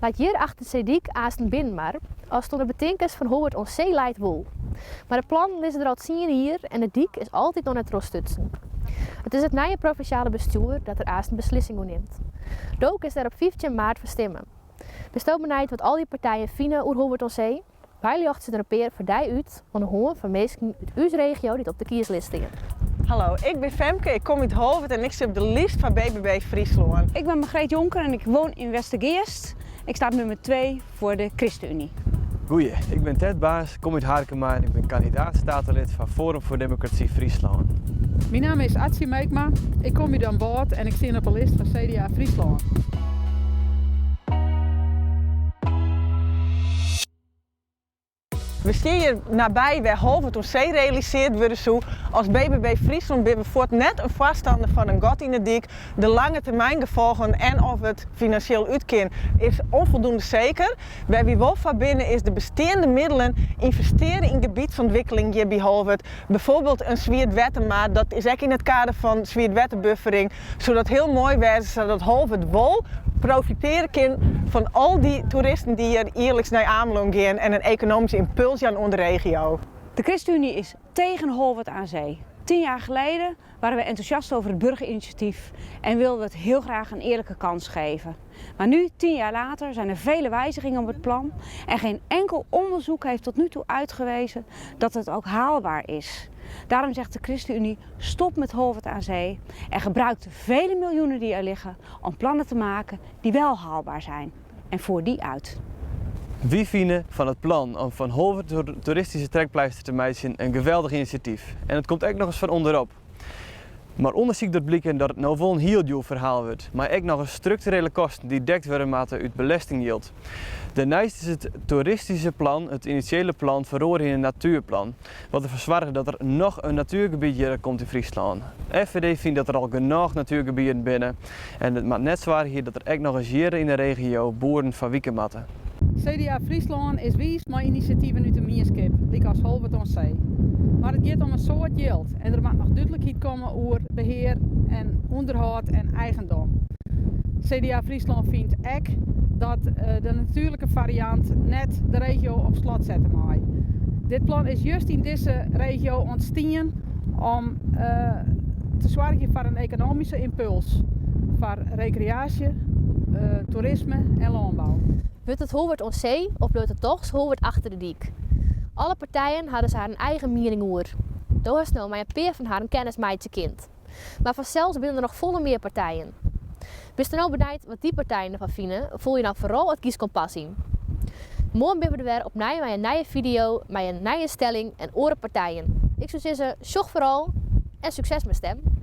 Leit hjir achter de seedyk aanst in binnenmar, as it oan de betinkers fan Holwert oan See leit wol. Mar de plannen lizze der al tsien jier en de dyk is altyd noch net trochstutsen. It is it nije provinsjale bestjoer dat der aanst in beslissing oer nimt. Do kinst dêr op 15 maart foar stimme. Bisto benijd wat al dy partijen fine oer Holwert oan See? Wy ljochtsje der in pear foar dy út oan de hân fan minsken út ús regio dy't op de kieslist stean. Hallo, ik bin Femke, ik kom út Holwert en ik sit op de list foar BBB Fryslân. Ik ben Margreet Jonker en ik woon in Westergeast. Ik sta op nummer 2 voor de ChristenUnie. Goeie, ik bin Ted Baas, kom út Harkema en ik bin kandidaat-steatelid foar Forum voor Democratie Fryslân. Myn namme is Atsje Meekma, ik kom út Damwâld en ik stean op 'e list foar CDA Fryslân. We stean hjir nabij wêr Holwert oan See realiseard wurde soe. As BBB Fryslân binne we fuort net in foarstanner fan in gat yn 'e dyk. De lange termyn gefolgen en of it finansjeel út kin is onvoldoende seker. Wêr wy wol foar binne is de besteande middelen ynvesteare yn gebietsûntwikkeling hjir by Holwert. Bijvoorbeeld in swietwettermar, dat is ek yn it kader fan swietwetterbuffering, soe dat hiel moai wêze sadat Holwert wol profiteare kin fan al dy toeristen dy't hjir jierliks nei Amelân gean en in ekonomyske ympuls jaan oan de regio. De ChristenUnie is tegen Holwerd aan Zee. 10 jaar geleden waren we enthousiast over het burgerinitiatief en wilden we het heel graag een eerlijke kans geven. Maar nu, 10 jaar later, zijn er vele wijzigingen op het plan en geen enkel onderzoek heeft tot nu toe uitgewezen dat het ook haalbaar is. Daarom zegt de ChristenUnie: stop met Holwerd aan Zee en gebruik de vele miljoenen die er liggen om plannen te maken die wel haalbaar zijn. En voer die uit. Wy fine fan it plan om fan Holwert toeristyske trekpleister te meitsjen in geweldich inisjatyf. En it komt ek noch ris fan ûnderop. Mar ûndersyk docht bliken dat it no wol in hiel djoer ferhaal wurdt, mei ek noch ris strukturele kosten dy't dekt wurde moatte út belestingjild. Dêrneist is it toeristyske plan, it inisjele plan, feroare yn in natuerplan, wat derfoar soarget dat der noch in natuergebiet hjir komt yn Fryslân. FVD fynt dat der al genôch natuergebieten binne en it moat net soargje dat der ek noch ris hjir yn de regio boeren foar wike moatte. CDA Fryslân is wiis mei inisjativen út de mienskip, lykas Holwert oan See. Mar it giet om in soad jild en der moat noch dúdlikheid komme oer behear en ûnderhâld en eigendom. CDA Fryslân fynt ek dat de natuerlike fariant net de regio op slot sette mei. Dit plan is just yn dizze regio ûntstien om te soargjen foar in ekonomyske ympuls foar rekreaasje, toerisme en lânbou. Wurdt it Holwert oan See of bliuwt it dochs Holwert achter de dyk? Alle partijen ha der harren eigen miening oer. Do hast no mei in pear fan harren kennis meitsje kind. Mar fansels binne der noch folle mear partijen. Bist no benijd wat dy partijen derfan fine, folje dan foaral it kieskompas yn. Moarn binne we der wer opnij mei in nije fideo, mei in nije stelling en oare partijen. Ik soe sizze, sjoch foaral en sukses mei stimmen.